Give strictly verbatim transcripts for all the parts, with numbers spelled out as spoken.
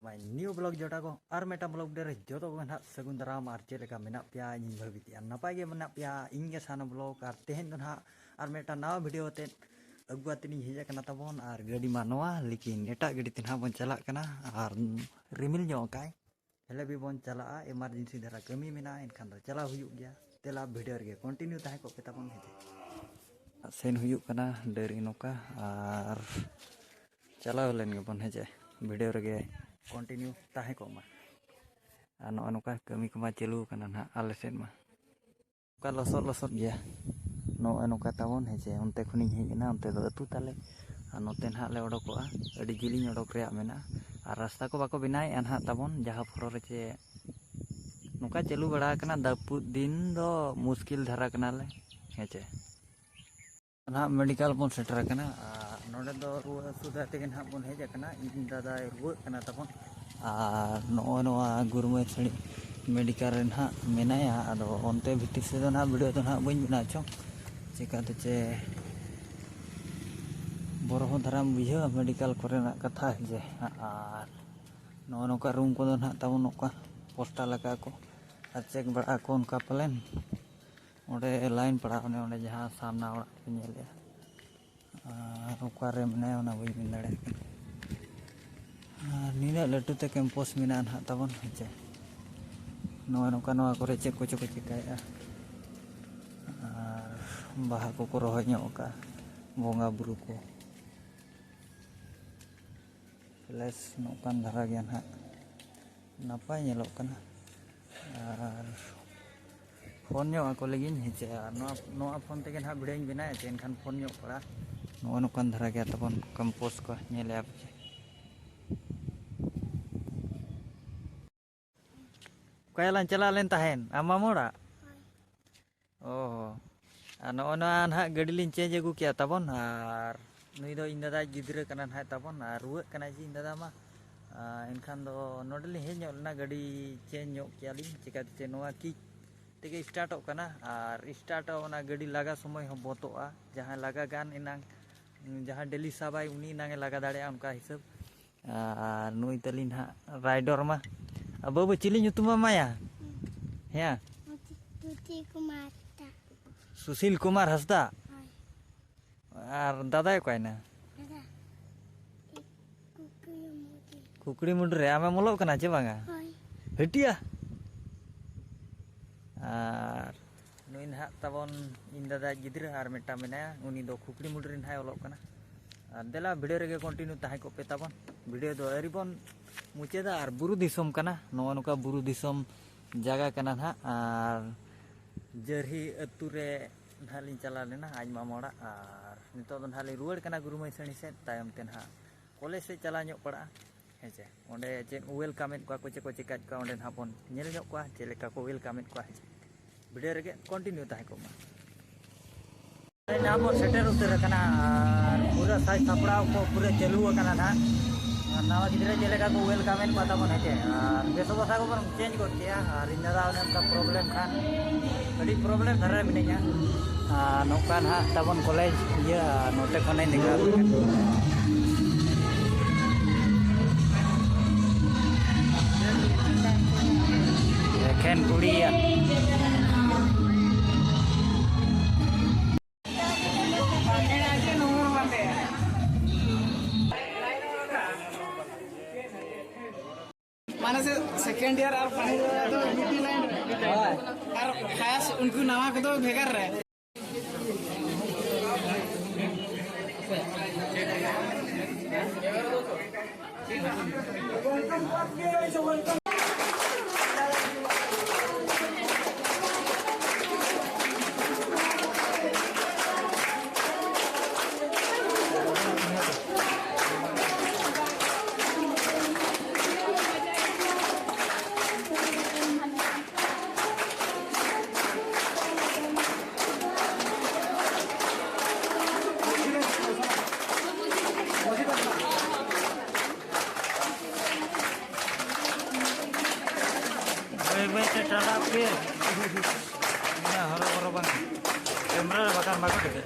My new vlog ᱡᱚᱴᱟ ᱠᱚ, ᱟᱨ ᱢᱤᱫᱴᱟᱝ vlog ᱨᱮ ᱡᱚᱛᱚ ᱠᱚᱜᱮ ᱱᱟᱦᱟᱜ ᱥᱟᱹᱜᱩᱱ ᱫᱟᱨᱟᱢ᱾ ᱟᱨ ᱪᱮᱫ ᱞᱮᱠᱟ ᱢᱮᱱᱟᱜ ᱯᱮᱭᱟ? ᱤᱧ ᱵᱷᱟᱹᱵᱤ ᱛᱮᱭᱟᱜ ᱱᱟᱯᱟᱭ ᱜᱮ ᱢᱮᱱᱟᱜ ᱯᱮᱭᱟ᱾ ᱤᱧ ᱜᱮ ᱥᱟᱱᱟ vlog, ᱟᱨ ᱛᱮᱦᱮᱧ ᱫᱚ ᱱᱟᱦᱟᱜ ᱟᱨ ᱢᱤᱫᱴᱟᱝ ᱱᱟᱣᱟ video ᱟᱛᱮᱫ ᱟᱹᱜᱩ ᱠᱟᱛᱮᱫ ᱤᱧ ᱦᱮᱡ ᱟᱠᱟᱱᱟ ᱛᱟᱵᱚᱱ᱾ ᱟᱨ ᱜᱟᱹᱰᱤ ᱢᱟ ᱱᱚᱣᱟ, ᱞᱮᱠᱤᱱ ᱮᱴᱟᱜ ᱜᱟᱹᱰᱤ ᱛᱮ ᱱᱟᱦᱟᱜ ᱵᱚᱱ ᱪᱟᱞᱟᱜ ᱠᱟᱱᱟ᱾ ᱟᱨ ᱨᱤᱢᱤᱞ ᱧᱚᱜ ᱟᱠᱟᱭ, ᱦᱮᱞᱮ ᱵᱤ ᱵᱚᱱ ᱪᱟᱞᱟᱜᱼᱟ, emergency ᱫᱷᱟᱨᱟ ᱠᱟᱹᱢᱤ ᱢᱮᱱᱟᱜᱼᱟ, ᱮᱱᱠᱷᱟᱱ ᱫᱚ ᱪᱟᱞᱟᱣ ᱦᱩᱭᱩᱜ ᱜᱮᱭᱟ᱾ ᱛᱮᱞᱟ video ᱨᱮᱜᱮ continue ᱛᱟᱦᱮᱸ ᱠᱚᱜ ᱯᱮ ᱛᱟᱵᱚᱱ ᱦᱮᱸ ᱪᱮ᱾ ᱥᱮᱱ ᱦᱩᱭᱩᱜ ᱠᱟᱱᱟ ᱰᱟᱹᱨᱤ ᱱᱚᱠᱟ, ᱟᱨ ᱪᱟᱞᱟᱣ ᱞᱮᱱ ᱜᱮᱵᱚᱱ ᱦᱮᱸ ᱪᱮ, video ᱨᱮᱜᱮ continue ᱛᱟᱦᱮᱸ ᱠᱚᱜ ᱢᱟ᱾ ᱟᱨ ᱱᱚᱜᱼᱚ ᱱᱚᱝᱠᱟ ᱠᱟᱹᱢᱤ ᱠᱚᱢᱟ ᱪᱟᱹᱞᱩ ᱟᱠᱟᱱᱟ ᱱᱟᱦᱟᱜ ᱟᱞᱮ ᱥᱮᱫ ᱢᱟ᱾ ᱱᱚᱝᱠᱟ ᱞᱚᱥᱚᱫ ᱞᱚᱥᱚᱫ ᱜᱮᱭᱟ᱾ ᱱᱚᱜᱼᱚᱭ ᱱᱚᱝᱠᱟ ᱛᱟᱵᱚᱱ ᱦᱮᱸ ᱪᱮ, ᱚᱱᱛᱮ ᱠᱷᱚᱱᱤᱧ ᱦᱮᱡ ᱮᱱᱟ, ᱚᱱᱛᱮ ᱫᱚ ᱟᱹᱛᱩ ᱛᱟᱞᱮ᱾ ᱟᱨ ᱱᱚᱛᱮ ᱱᱟᱦᱟᱜ ᱞᱮ ᱚᱰᱚᱠᱚᱜᱼᱟ, ᱟᱹᱰᱤ ᱡᱤᱞᱤᱧ ᱚᱰᱚᱠ ᱨᱮᱭᱟᱜ ᱢᱮᱱᱟᱜᱼᱟ᱾ ᱟᱨ ᱨᱟᱥᱛᱟ ᱠᱚ ᱵᱟᱠᱚ ᱵᱮᱱᱟᱣᱮᱫᱼᱟ ᱱᱟᱦᱟᱜ ᱛᱟᱵᱚᱱ, ᱡᱟᱦᱟᱸ ᱯᱷᱚᱨᱚ ᱨᱮ ᱪᱮ ᱱᱚᱝᱠᱟ ᱪᱟᱹᱞᱩ ᱵᱟᱲᱟ ᱟᱠᱟᱱᱟ᱾ ᱫᱟᱹᱯᱩᱫ ᱫᱤᱱ ᱫᱚ ᱢᱩᱥᱠᱤᱞ ᱫᱷᱟᱨᱟ ᱠᱟᱱᱟᱞᱮ ᱦᱮᱸ ᱪᱮ᱾ ᱱᱟᱦᱟᱜ medical ᱵᱚᱱ ᱥᱮᱴᱮᱨ ᱟᱠᱟᱱᱟ᱾ ᱟᱨ ᱱᱚᱰᱮ ᱫᱚ ᱨᱩᱣᱟᱹ ᱦᱟᱹᱥᱩ ᱫᱟᱭ ᱛᱮᱜᱮ ᱱᱟᱦᱟᱜ ᱵᱚᱱ ᱦᱮᱡ ᱟᱠᱟᱱᱟ᱾ ᱤᱧ ᱫᱟᱫᱟᱭ ᱨᱩᱣᱟᱹᱜ ᱠᱟᱱᱟ ᱛᱟᱵᱚᱱ᱾ ᱟᱨ ᱱᱚᱜᱼᱚᱭ ᱱᱚᱣᱟ ᱜᱩᱨᱢᱟᱹᱭ ᱥᱟᱹᱲᱤ medical ᱨᱮ ᱱᱟᱦᱟᱜ ᱢᱮᱱᱟᱭᱟ᱾ ᱟᱫᱚ ᱚᱱᱛᱮ ᱵᱷᱤᱛᱤᱨ ᱥᱮᱫ ᱫᱚ ᱱᱟᱦᱟᱜ video ᱫᱚ ᱱᱟᱦᱟᱜ ᱵᱟᱹᱧ ᱵᱮᱱᱟᱣ ᱦᱚᱪᱚ, ᱪᱤᱠᱟᱹᱛᱮ ᱪᱮ ᱵᱚᱨᱚ ᱦᱚᱸ ᱫᱷᱟᱨᱟᱢ ᱵᱩᱡᱷᱟᱹᱣᱟ medical ᱠᱚᱨᱮᱱᱟᱜ ᱠᱟᱛᱷᱟ ᱡᱮ᱾ ᱟᱨ ᱱᱚᱜᱼᱚ ᱱᱚᱝᱠᱟ room ᱠᱚᱫᱚ ᱱᱟᱦᱟᱜ ᱛᱟᱵᱚᱱ ᱱᱚᱝᱠᱟ poster ᱞᱟᱜᱟᱜ ᱟᱠᱚ ᱟᱨ check ᱵᱟᱲᱟᱜ ᱟᱠᱚ ᱚᱱᱠᱟ ᱯᱟᱞᱮᱱ᱾ ᱚᱸᱰᱮ line ᱯᱟᱲᱟᱜ, ᱚᱱᱮ ᱚᱸᱰᱮ ᱡᱟᱦᱟᱸ ᱥᱟᱢᱱᱟ ᱚᱲᱟᱜ ᱯᱮ ᱧᱮᱞᱮᱜᱼᱟ, ᱟᱨ ᱚᱠᱟᱨᱮ ᱢᱮᱱᱟᱭᱟ ᱚᱱᱟ ᱵᱟᱹᱧ ᱢᱮᱱ ᱫᱟᱲᱮᱭᱟᱜ ᱠᱟᱱᱟ᱾ ᱟᱨ ᱱᱤᱱᱟᱹᱜ ᱞᱟᱹᱴᱩ ᱛᱮ campus ᱢᱮᱱᱟᱜᱼᱟ ᱱᱟᱦᱟᱜ ᱛᱟᱵᱚᱱ ᱦᱮᱸ ᱪᱮ᱾ ᱱᱚᱜᱼᱚᱭ ᱱᱚᱝᱠᱟ ᱱᱚᱣᱟ ᱠᱚᱨᱮ ᱪᱮᱫ ᱠᱚᱪᱚ ᱠᱚ ᱪᱤᱠᱟᱹᱭᱮᱫᱼᱟ᱾ ᱟᱨ ᱵᱟᱦᱟ ᱠᱚᱠᱚ ᱨᱚᱦᱚᱭ ᱧᱚᱜ ᱟᱠᱟᱫᱼᱟ ᱵᱚᱸᱜᱟ ᱵᱩᱨᱩ ᱠᱚ᱾ Place ᱱᱚᱝᱠᱟᱱ ᱫᱷᱟᱨᱟ ᱜᱮᱭᱟ ᱱᱟᱦᱟᱜ, ᱱᱟᱯᱟᱭ ᱧᱮᱞᱚᱜ ᱠᱟᱱᱟ᱾ ᱟᱨ phone ᱧᱚᱜ ᱟᱠᱚ ᱞᱟᱹᱜᱤᱫ ᱦᱮᱸ ᱪᱮ, ᱟᱨ ᱱᱚᱣᱟ, ᱱᱚᱣᱟ phone ᱛᱮᱜᱮ ᱱᱟᱦᱟᱜ video ᱧ ᱵᱮᱱᱟᱣᱮᱫ ᱛᱮ, ᱮᱱᱠᱷᱟᱱ phone ᱧᱚᱜ ᱯᱟᱲᱟᱜ᱾ ᱱᱚᱜᱼᱚ ᱱᱚᱝᱠᱟᱱ ᱫᱷᱟᱨᱟ ᱜᱮᱭᱟ ᱛᱟᱵᱚᱱ campus ᱠᱚ, ᱧᱮᱞᱮᱜᱼᱟ ᱯᱮ ᱪᱮ᱾ ᱚᱠᱟ ᱞᱟᱝ ᱪᱟᱞᱟᱜ ᱞᱮᱱ ᱛᱟᱦᱮᱸᱫ? ᱟᱢ ᱢᱟᱢᱚ ᱚᱲᱟᱜ? ᱚ ᱦᱚ᱾ ᱟᱨ ᱱᱚᱜᱼᱚ ᱱᱚᱣᱟ ᱱᱟᱦᱟᱜ ᱜᱟᱹᱰᱤ ᱞᱤᱧ change ᱟᱹᱜᱩ ᱠᱮᱜᱼᱟ ᱛᱟᱵᱚᱱ, ᱟᱨ ᱱᱩᱭ ᱫᱚ ᱤᱧ ᱫᱟᱫᱟᱭ ᱜᱤᱫᱽᱨᱟᱹ ᱠᱟᱱᱟ ᱱᱟᱦᱟᱜ ᱛᱟᱵᱚᱱ, ᱟᱨ ᱨᱩᱣᱟᱹᱜ ᱠᱟᱱᱟᱭ ᱡᱮ ᱤᱧ ᱫᱟᱫᱟ ᱢᱟ᱾ ᱟᱨ ᱮᱱᱠᱷᱟᱱ ᱫᱚ ᱱᱚᱰᱮ ᱞᱤᱧ ᱦᱮᱡ ᱧᱚᱜ ᱞᱮᱱᱟ, ᱜᱟᱹᱰᱤ change ᱧᱚᱜ ᱠᱮᱜᱼᱟ ᱞᱤᱧ, ᱪᱤᱠᱟᱹᱛᱮ ᱪᱮ ᱱᱚᱣᱟ kick ᱛᱮᱜᱮ startᱚᱜ ᱠᱟᱱᱟ, ᱟᱨ startᱚᱜ ᱚᱱᱟ ᱜᱟᱹᱰᱤ ᱞᱟᱜᱟ ᱥᱚᱢᱚᱭ ᱦᱚᱸ ᱵᱚᱛᱚᱜᱼᱟ᱾ ᱡᱟᱦᱟᱸᱭ ᱞᱟᱜᱟ ᱜᱟᱱ ᱮᱱᱟᱝ, ᱡᱟᱦᱟᱸᱭ daily ᱥᱟᱵᱟᱭ ᱩᱱᱤ ᱮᱱᱟᱝ ᱮ ᱞᱟᱜᱟ ᱫᱟᱲᱮᱭᱟᱜᱼᱟ, ᱚᱱᱠᱟ ᱦᱤᱥᱟᱹᱵ᱾ ᱟᱨ ᱱᱩᱭ ᱛᱟᱹᱞᱤᱧ ᱱᱟᱦᱟᱜ ᱨᱟᱭᱰᱚᱨ ᱢᱟ᱾ ᱟᱨ ᱵᱟᱹᱵᱩ, ᱪᱤᱞᱤ ᱧᱩᱛᱩᱢ ᱟᱢ ᱟᱭᱟ? ᱦᱮᱸ᱾ ᱥᱩᱥᱤᱞ ᱠᱩᱢᱟᱨ ᱦᱟᱸᱥᱫᱟ᱾ ᱥᱩᱥᱤᱞ ᱠᱩᱢᱟᱨ ᱦᱟᱸᱥᱫᱟ? ᱦᱳᱭ᱾ ᱟᱨ ᱫᱟᱫᱟᱭ ᱚᱠᱟᱭᱮᱱᱟ? ᱫᱟᱫᱟ, ᱠᱩᱠᱲᱤ ᱢᱩᱰᱨᱤ᱾ ᱠᱩᱠᱲᱤ ᱢᱩᱰᱨᱤ ᱨᱮ ᱟᱢᱮᱢ ᱚᱞᱚᱜ ᱠᱟᱱᱟ ᱪᱮ ᱵᱟᱝᱟ? ᱦᱳᱭ᱾ ᱦᱟᱹᱴᱤᱭᱟ᱾ ᱟᱨ ᱱᱩᱭ ᱱᱟᱦᱟᱜ ᱛᱟᱵᱚᱱ ᱤᱧ ᱫᱟᱫᱟ ᱜᱤᱫᱽᱨᱟᱹ ᱟᱨ ᱢᱤᱫᱴᱟᱝ ᱢᱮᱱᱟᱭᱟ, ᱩᱱᱤ ᱫᱚ ᱠᱷᱩᱠᱲᱤ ᱢᱩᱰᱨᱤ ᱱᱟᱦᱟᱜ ᱚᱞᱚᱜ ᱠᱟᱱᱟ᱾ ᱟᱨ ᱫᱮᱞᱟ, ᱵᱷᱤᱰᱤᱭᱳ ᱨᱮᱜᱮ ᱠᱚᱱᱴᱤᱱᱤᱭᱩ ᱛᱟᱦᱮᱸ ᱠᱚᱜ ᱯᱮ ᱛᱟᱵᱚᱱ᱾ ᱵᱷᱤᱰᱤᱭᱳ ᱫᱚ ᱟᱹᱣᱨᱤ ᱵᱚᱱ ᱢᱩᱪᱟᱹᱫᱟ᱾ ᱟᱨ ᱵᱩᱨᱩ ᱫᱤᱥᱚᱢ ᱠᱟᱱᱟ, ᱱᱚᱜᱼᱚ ᱱᱚᱝᱠᱟ ᱵᱩᱨᱩ ᱫᱤᱥᱚᱢ ᱡᱟᱭᱜᱟ ᱠᱟᱱᱟ ᱱᱟᱦᱟᱜ᱾ ᱟᱨ ᱡᱟᱹᱨᱦᱤ ᱟᱹᱛᱩ ᱨᱮ ᱱᱟᱦᱟᱜ ᱞᱤᱧ ᱪᱟᱞᱟᱣ ᱞᱮᱱᱟ ᱟᱡ ᱢᱟᱢᱟ ᱚᱲᱟᱜ, ᱟᱨ ᱱᱤᱛᱚᱜ ᱫᱚ ᱱᱟᱦᱟᱜ ᱞᱤᱧ ᱨᱩᱣᱟᱹᱲ ᱠᱟᱱᱟ ᱜᱩᱨᱩ ᱢᱟᱹᱭᱥᱟᱹᱲᱤ ᱥᱮᱫ᱾ ᱛᱟᱭᱚᱢ ᱛᱮ ᱱᱟᱦᱟᱜ ᱠᱚᱞᱮᱡᱽ ᱥᱮᱫ ᱪᱟᱞᱟᱣ ᱧᱚᱜ ᱯᱟᱲᱟᱜᱼᱟ, ᱦᱮᱸ ᱪᱮ? ᱚᱸᱰᱮ ᱪᱮᱫ ᱠᱚ ᱣᱮᱞᱠᱟᱢᱮᱫ ᱠᱚᱣᱟ ᱠᱚ, ᱪᱮᱫ ᱠᱚ ᱪᱮᱠᱟᱭᱮᱫ ᱠᱚᱣᱟ, ᱚᱸᱰᱮ ᱱᱟᱦᱟᱜ ᱵᱚᱱ ᱧᱮᱞ ᱧᱚᱜ ᱠᱚᱣᱟ, ᱪᱮᱫ ᱞᱮᱠᱟ ᱠᱚ ᱣᱮᱞᱠᱟᱢᱮᱫ ᱠᱚᱣᱟ, ᱦᱮᱸ ᱪᱮ? ᱵᱷᱤᱰᱤᱭᱳ ᱨᱮᱜᱮ ᱠᱚᱱᱴᱤᱱᱤᱭᱩ ᱛᱟᱦᱮᱸ ᱠᱚᱜ ᱢᱟ᱾ ᱱᱟᱦᱟᱜ ᱵᱚᱱ ᱥᱮᱴᱮᱨ ᱩᱛᱟᱹᱨ ᱟᱠᱟᱱᱟ ᱟᱨ ᱯᱩᱨᱟᱹ ᱥᱟᱡᱽ ᱥᱟᱯᱲᱟᱣ ᱠᱚ ᱯᱩᱨᱟᱹ ᱪᱟᱹᱞᱩ ᱟᱠᱟᱱᱟ ᱱᱟᱦᱟᱜ᱾ ᱟᱨ ᱱᱟᱣᱟ ᱜᱤᱫᱽᱨᱟᱹ ᱪᱮᱫ ᱞᱮᱠᱟ ᱠᱚ ᱣᱮᱞᱠᱟᱢᱮᱫ ᱠᱚᱣᱟ ᱛᱟᱵᱚᱱ, ᱦᱮᱸ ᱪᱮ? ᱟᱨ ᱵᱮᱥ ᱵᱟᱥᱟ ᱠᱚᱵᱚᱱ ᱪᱮᱧᱡᱽ ᱜᱚᱫ ᱠᱮᱜᱼᱟ᱾ ᱟᱨ ᱤᱧ ᱫᱟᱫᱟ ᱚᱱᱮ ᱚᱱᱠᱟ ᱯᱨᱚᱵᱞᱮᱢ ᱠᱷᱟᱱ, ᱟᱹᱰᱤ ᱯᱨᱚᱵᱞᱮᱢ ᱫᱷᱟᱨᱟ ᱨᱮ ᱢᱤᱱᱟᱹᱧᱟ᱾ ᱟᱨ ᱱᱚᱝᱠᱟ ᱱᱟᱦᱟᱜ ᱛᱟᱵᱚᱱ ᱠᱚᱞᱮᱡᱽ ᱤᱭᱟᱹ, ᱟᱨ ᱱᱚᱛᱮ ᱠᱷᱚᱱᱮᱧ ᱫᱮᱠᱷᱟᱣ ᱟᱯᱮ ᱠᱟᱱᱟ᱾ ᱮᱠᱷᱮᱱ ᱠᱩᱲᱤᱭᱟᱜ᱾ ᱢᱟᱱᱮ ᱥᱮ ᱥᱮᱠᱮᱱᱰ ᱤᱭᱟᱨ ᱟᱨ ᱯᱷᱟᱭᱤᱱᱟᱞ ᱤᱭᱟᱨ ᱫᱚ ᱢᱤᱫᱴᱤᱡ ᱞᱟᱭᱤᱱ ᱨᱮ᱾ ᱟᱨ ᱠᱷᱟᱥ ᱩᱱᱠᱩ ᱱᱟᱣᱟ ᱠᱚᱫᱚ ᱵᱷᱮᱜᱟᱨ ᱨᱮ᱾ ᱵᱟᱹᱭ ᱵᱟᱹᱭ ᱛᱮ ᱪᱟᱞᱟᱜ ᱯᱮ᱾ ᱩᱱᱟᱹᱜ ᱦᱚᱨᱚ ᱵᱚᱨᱚ ᱵᱟᱝ᱾ ᱠᱮᱢᱨᱟ ᱨᱮ ᱵᱟᱠᱷᱟᱱ ᱵᱟᱠᱚ ᱴᱷᱤᱠᱟᱹᱭᱟ᱾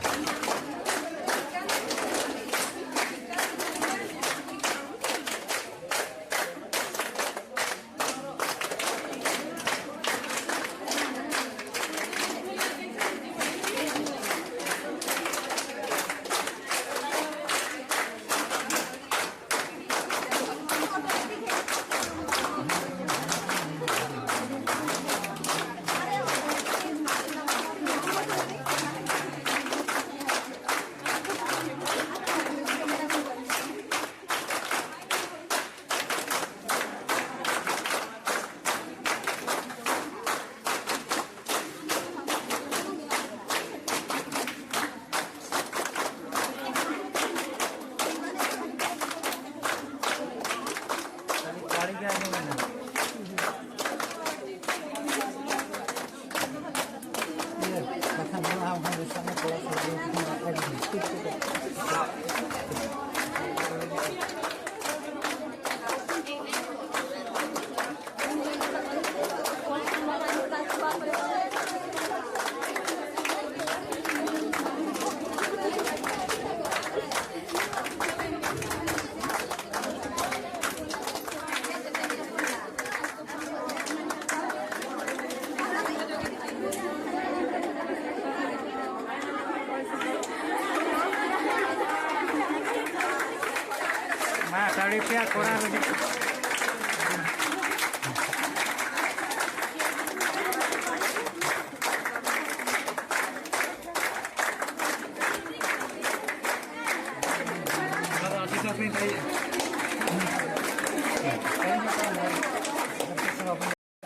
ᱢᱟ ᱥᱟᱹᱲᱤ ᱯᱮᱭᱟ ᱠᱚᱲᱟ ᱞᱟᱹᱜᱤᱫ᱾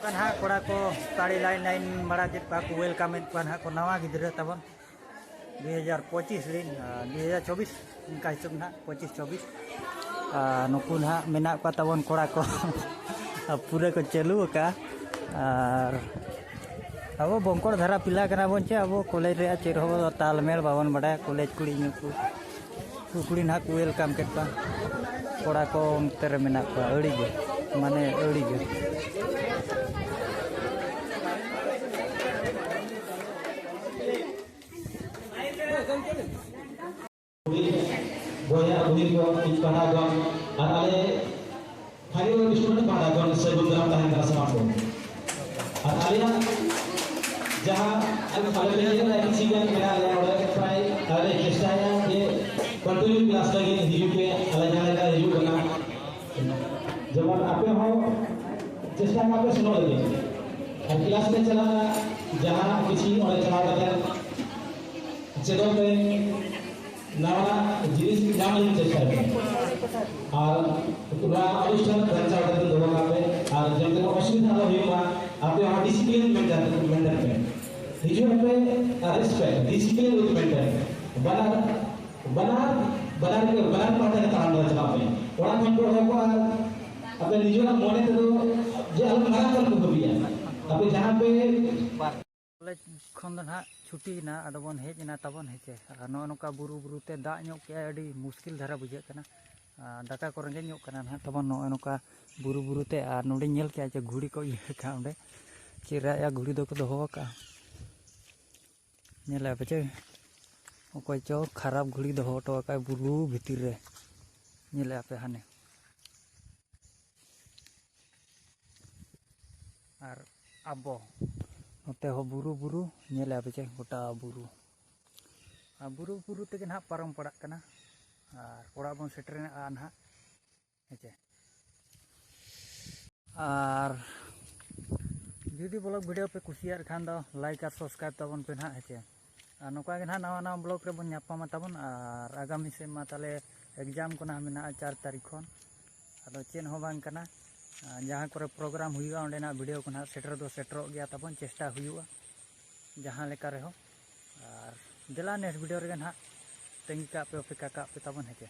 ᱱᱟᱦᱟᱜ ᱠᱚᱲᱟ ᱠᱚ ᱛᱟᱲᱤ ᱞᱟᱭᱤᱱ ᱞᱟᱭᱤᱱ ᱵᱟᱲᱟ ᱠᱮᱫ ᱠᱚᱣᱟ ᱠᱚ, ᱣᱮᱞᱠᱟᱢ ᱮᱫ ᱠᱚᱣᱟ ᱱᱟᱦᱟᱜ ᱠᱚ ᱱᱟᱣᱟ ᱜᱤᱫᱽᱨᱟᱹ ᱛᱟᱵᱚᱱ᱾ ᱫᱩᱭ ᱦᱟᱡᱟᱨ ᱯᱚᱸᱪᱤᱥ ᱨᱮᱱ, ᱟᱨ ᱫᱩᱭ ᱦᱟᱡᱟᱨ ᱪᱚᱵᱵᱤᱥ ᱚᱱᱠᱟ ᱦᱤᱥᱟᱹᱵ ᱱᱟᱦᱟᱜ, ᱯᱚᱸᱪᱤᱥ ᱪᱚᱵᱵᱤᱥ᱾ ᱟᱨ ᱱᱩᱠᱩ ᱱᱟᱦᱟᱜ ᱢᱮᱱᱟᱜ ᱠᱚᱣᱟ ᱛᱟᱵᱚᱱ ᱠᱚᱲᱟ ᱠᱚ᱾ ᱯᱩᱨᱟᱹ ᱠᱚ ᱪᱟᱹᱞᱩ ᱟᱠᱟᱫᱼᱟ᱾ ᱟᱨ ᱟᱵᱚ ᱵᱚᱝᱠᱚᱲ ᱫᱷᱟᱨᱟ ᱯᱤᱞᱟ ᱠᱟᱱᱟ ᱵᱚᱱ ᱪᱮ, ᱟᱵᱚ ᱠᱚᱞᱮᱡᱽ ᱨᱮᱭᱟᱜ ᱪᱮᱫ ᱦᱚᱸ ᱛᱟᱞᱢᱮᱞ ᱵᱟᱵᱚᱱ ᱵᱟᱰᱟᱭᱟ᱾ ᱠᱚᱞᱮᱡᱽ ᱠᱩᱲᱤ ᱧᱩ ᱠᱚ, ᱠᱩᱲᱤ ᱱᱟᱦᱟᱜ ᱠᱚ ᱣᱮᱞᱠᱟᱢ ᱠᱮᱫ ᱠᱚᱣᱟ᱾ ᱠᱚᱲᱟ ᱠᱚ ᱚᱱᱛᱮ ᱨᱮ ᱢᱮᱱᱟᱜ ᱠᱚᱣᱟ, ᱟᱹᱰᱤ ᱜᱮ, ᱢᱟᱱᱮ ᱟᱹᱰᱤ ᱜᱮ᱾ ᱵᱚᱭᱦᱟ ᱵᱩᱦᱤᱱ ᱠᱚ, ᱤᱧ ᱯᱟᱦᱴᱟ ᱠᱷᱚᱱ ᱟᱨ ᱟᱞᱮ ᱯᱷᱟᱭᱤᱱᱟᱞ ᱥᱴᱩᱰᱮᱱᱴ ᱯᱟᱦᱴᱟ ᱠᱷᱚᱱ ᱥᱟᱹᱜᱩᱱ ᱫᱟᱨᱟᱢ ᱛᱟᱦᱮᱱ ᱠᱟᱱᱟ ᱥᱟᱱᱟᱢ ᱠᱚ᱾ ᱟᱨ ᱟᱞᱮᱭᱟᱜ ᱡᱟᱦᱟᱸ ᱟᱞᱮ ᱯᱮ ᱧᱮᱞ ᱠᱤᱪᱷᱤ ᱜᱟᱱ ᱢᱮᱱᱟᱜ ᱞᱮᱭᱟ ᱚᱸᱰᱮ, ᱯᱨᱟᱭ ᱟᱞᱮ ᱞᱮ ᱪᱮᱥᱴᱟᱭᱟ ᱡᱮ ᱠᱚᱱᱴᱤᱱᱤᱭᱩ ᱠᱞᱟᱥ ᱞᱟᱹᱜᱤᱫ ᱦᱤᱡᱩᱜ ᱯᱮ, ᱟᱞᱮ ᱡᱟᱦᱟᱸ ᱞᱮᱠᱟ ᱦᱤᱡᱩᱜ ᱠᱟᱱᱟ᱾ ᱡᱮᱢᱚᱱ ᱟᱯᱮ ᱦᱚᱸ ᱪᱮᱥᱴᱟ ᱠᱟᱜ ᱯᱮ ᱥᱮᱱᱚᱜ ᱞᱟᱹᱜᱤᱫ᱾ ᱟᱨ ᱠᱞᱟᱥ ᱯᱮ ᱪᱟᱞᱟᱜᱼᱟ, ᱡᱟᱦᱟᱱᱟᱜ ᱠᱤᱪᱷᱤ ᱚᱸᱰᱮ ᱪᱟᱞᱟᱣ ᱠᱟᱛᱮ ᱪᱮᱫᱚᱜ ᱯᱮ᱾ ᱱᱟᱣᱟ ᱡᱤᱱᱤᱥ ᱧᱟᱢ ᱞᱟᱹᱜᱤᱫ ᱪᱮᱥᱴᱟᱭ ᱯᱮ᱾ ᱟᱨ ᱱᱚᱣᱟ ᱚᱱᱩᱥᱴᱷᱟᱱ ᱵᱟᱧᱪᱟᱣ ᱠᱟᱛᱮ ᱫᱚᱦᱚ ᱠᱟᱜ ᱯᱮ᱾ ᱟᱨ ᱡᱟᱛᱮ ᱚᱥᱩᱵᱤᱫᱷᱟ ᱟᱞᱚ ᱦᱩᱭᱩᱜ ᱢᱟ, ᱟᱯᱮ ᱦᱚᱸ ᱰᱤᱥᱤᱯᱞᱤᱱ ᱢᱮᱱᱴᱮᱱ, ᱢᱮᱱᱴᱮᱱ ᱯᱮ᱾ ᱦᱤᱡᱩᱜ ᱟᱯᱮ ᱟᱨ ᱨᱮᱥᱯᱮᱠᱴ, ᱰᱤᱥᱤᱯᱞᱤᱱ ᱩᱭᱤᱛᱷ ᱢᱮᱱᱴᱮᱱ᱾ ᱵᱟᱱᱟᱨ, ᱵᱟᱱᱟᱨ, ᱵᱟᱱᱟᱨ, ᱵᱟᱱᱟᱨ ᱯᱟᱦᱴᱟ ᱨᱮ ᱛᱟᱲᱟᱢ ᱰᱟᱦᱟᱨ ᱪᱟᱞᱟᱜ ᱯᱮ᱾ ᱚᱲᱟᱜ ᱠᱷᱚᱱ ᱯᱮ ᱚᱰᱚᱠᱚᱜᱼᱟ, ᱟᱯᱮ ᱱᱤᱡᱮᱨᱟᱜ ᱢᱚᱱᱮ ᱛᱮᱫᱚ ᱡᱮ ᱟᱞᱚ ᱢᱟᱨᱟᱝ ᱠᱟᱹᱢᱤ ᱠᱚ ᱠᱟᱹᱢᱤᱭᱟ᱾ ᱟᱯᱮ ᱡᱟᱦᱟᱸ ᱯᱮ ᱠᱚᱞᱮᱡᱽ ᱠᱷᱚᱱ ᱫᱚ ᱱᱟᱦᱟᱜ ᱪᱷᱩᱴᱤᱭᱮᱱᱟ, ᱟᱫᱚ ᱵᱚᱱ ᱦᱮᱡ ᱮᱱᱟ ᱛᱟᱵᱚᱱ, ᱦᱮᱸ ᱪᱮ᱾ ᱟᱨ ᱱᱚᱜᱼᱚ ᱱᱚᱝᱠᱟ ᱵᱩᱨᱩ ᱵᱩᱨᱩ ᱛᱮ ᱫᱟᱜ ᱧᱚᱜ ᱠᱮᱜᱼᱟᱭ, ᱟᱹᱰᱤ ᱢᱩᱥᱠᱤᱞ ᱫᱷᱟᱨᱟ ᱵᱩᱡᱷᱟᱹᱜ ᱠᱟᱱᱟ᱾ ᱟᱨ ᱫᱟᱠᱟ ᱠᱚ ᱨᱮᱸᱜᱮᱡ ᱧᱚᱜ ᱠᱟᱱᱟ ᱱᱟᱦᱟᱜ ᱛᱟᱵᱚᱱ ᱱᱚᱜᱼᱚ ᱱᱚᱝᱠᱟ ᱵᱩᱨᱩ ᱵᱩᱨᱩ ᱛᱮ᱾ ᱟᱨ ᱱᱚᱰᱮᱧ ᱧᱮᱞ ᱠᱮᱜᱼᱟ ᱡᱮ ᱜᱷᱩᱲᱤ ᱠᱚ ᱤᱭᱟᱹ ᱠᱟᱜᱼᱟ, ᱚᱸᱰᱮ ᱪᱮᱫ ᱨᱟᱜ ᱮᱜᱼᱟ, ᱜᱷᱩᱲᱤ ᱫᱚᱠᱚ ᱫᱚᱦᱚ ᱟᱠᱟᱜᱼᱟ᱾ ᱧᱮᱞᱮᱜᱼᱟ ᱯᱮ ᱪᱮ, ᱚᱠᱚᱭ ᱪᱚ ᱠᱷᱟᱨᱟᱯ ᱜᱷᱩᱲᱤ ᱫᱚᱦᱚ ᱦᱚᱴᱚ ᱟᱠᱟᱫ ᱵᱩᱨᱩ ᱵᱷᱤᱛᱤᱨ ᱨᱮ᱾ ᱧᱮᱞᱮᱜᱼᱟ ᱯᱮ ᱦᱟᱱᱮ᱾ ᱟᱨ ᱟᱵᱚ ᱱᱚᱛᱮ ᱦᱚᱸ ᱵᱩᱨᱩ, ᱵᱩᱨᱩ ᱧᱮᱞᱮᱜᱼᱟ ᱯᱮ ᱪᱮ, ᱜᱚᱴᱟ ᱵᱩᱨᱩ᱾ ᱟᱨ ᱵᱩᱨᱩ, ᱵᱩᱨᱩ ᱛᱮᱜᱮ ᱱᱟᱦᱟᱜ ᱯᱟᱨᱚᱢ ᱯᱟᱲᱟᱜ ᱠᱟᱱᱟ᱾ ᱟᱨ ᱚᱲᱟᱜ ᱵᱚᱱ ᱥᱮᱴᱮᱨᱮᱱᱟ ᱱᱟᱦᱟᱜ, ᱦᱮᱸ ᱪᱮ᱾ ᱟᱨ ᱡᱩᱫᱤ vlog video ᱯᱮ ᱠᱩᱥᱤᱭᱟᱜ ᱠᱷᱟᱱ ᱫᱚ like ᱟᱨ subscribe ᱛᱟᱵᱚᱱ ᱯᱮ ᱱᱟᱦᱟᱜ, ᱦᱮᱸ ᱪᱮ᱾ ᱟᱨ ᱱᱚᱝᱠᱟ ᱜᱮ ᱱᱟᱦᱟᱜ ᱱᱟᱣᱟ ᱱᱟᱣᱟ vlog ᱨᱮᱵᱚᱱ ᱧᱟᱯᱟᱢᱟ ᱛᱟᱵᱚᱱ᱾ ᱟᱨ ᱟᱜᱟᱢᱤ ᱥᱮᱫ ᱢᱟ ᱛᱟᱦᱞᱮ exam ᱠᱚ ᱱᱟᱦᱟᱜ ᱢᱮᱱᱟᱜᱼᱟ ᱪᱟᱨ ᱛᱟᱹᱨᱤᱠᱷ ᱠᱷᱚᱱ᱾ ᱟᱫᱚ ᱪᱮᱫ ᱦᱚᱸ ᱵᱟᱝ ᱠᱟᱱᱟ, ᱟᱨ ᱡᱟᱦᱟᱸ ᱠᱚᱨᱮ program ᱦᱩᱭᱩᱜᱼᱟ, ᱚᱸᱰᱮᱱᱟᱜ video ᱠᱚ ᱱᱟᱦᱟᱜ ᱥᱮᱴᱮᱨ ᱫᱚ ᱥᱮᱴᱮᱨᱚᱜ ᱜᱮᱭᱟ ᱛᱟᱵᱚᱱ, ᱪᱮᱥᱴᱟ ᱦᱩᱭᱩᱜᱼᱟ ᱡᱟᱦᱟᱸ ᱞᱮᱠᱟ ᱨᱮᱦᱚᱸ᱾ ᱟᱨ ᱫᱮᱞᱟ next video ᱨᱮᱜᱮ ᱱᱟᱦᱟᱜ ᱛᱟᱺᱜᱤ ᱠᱟᱜ ᱯᱮ, ᱚᱯᱮᱠᱠᱷᱟ ᱠᱟᱜ ᱯᱮ ᱛᱟᱵᱚᱱ, ᱦᱮᱸ ᱪᱮ᱾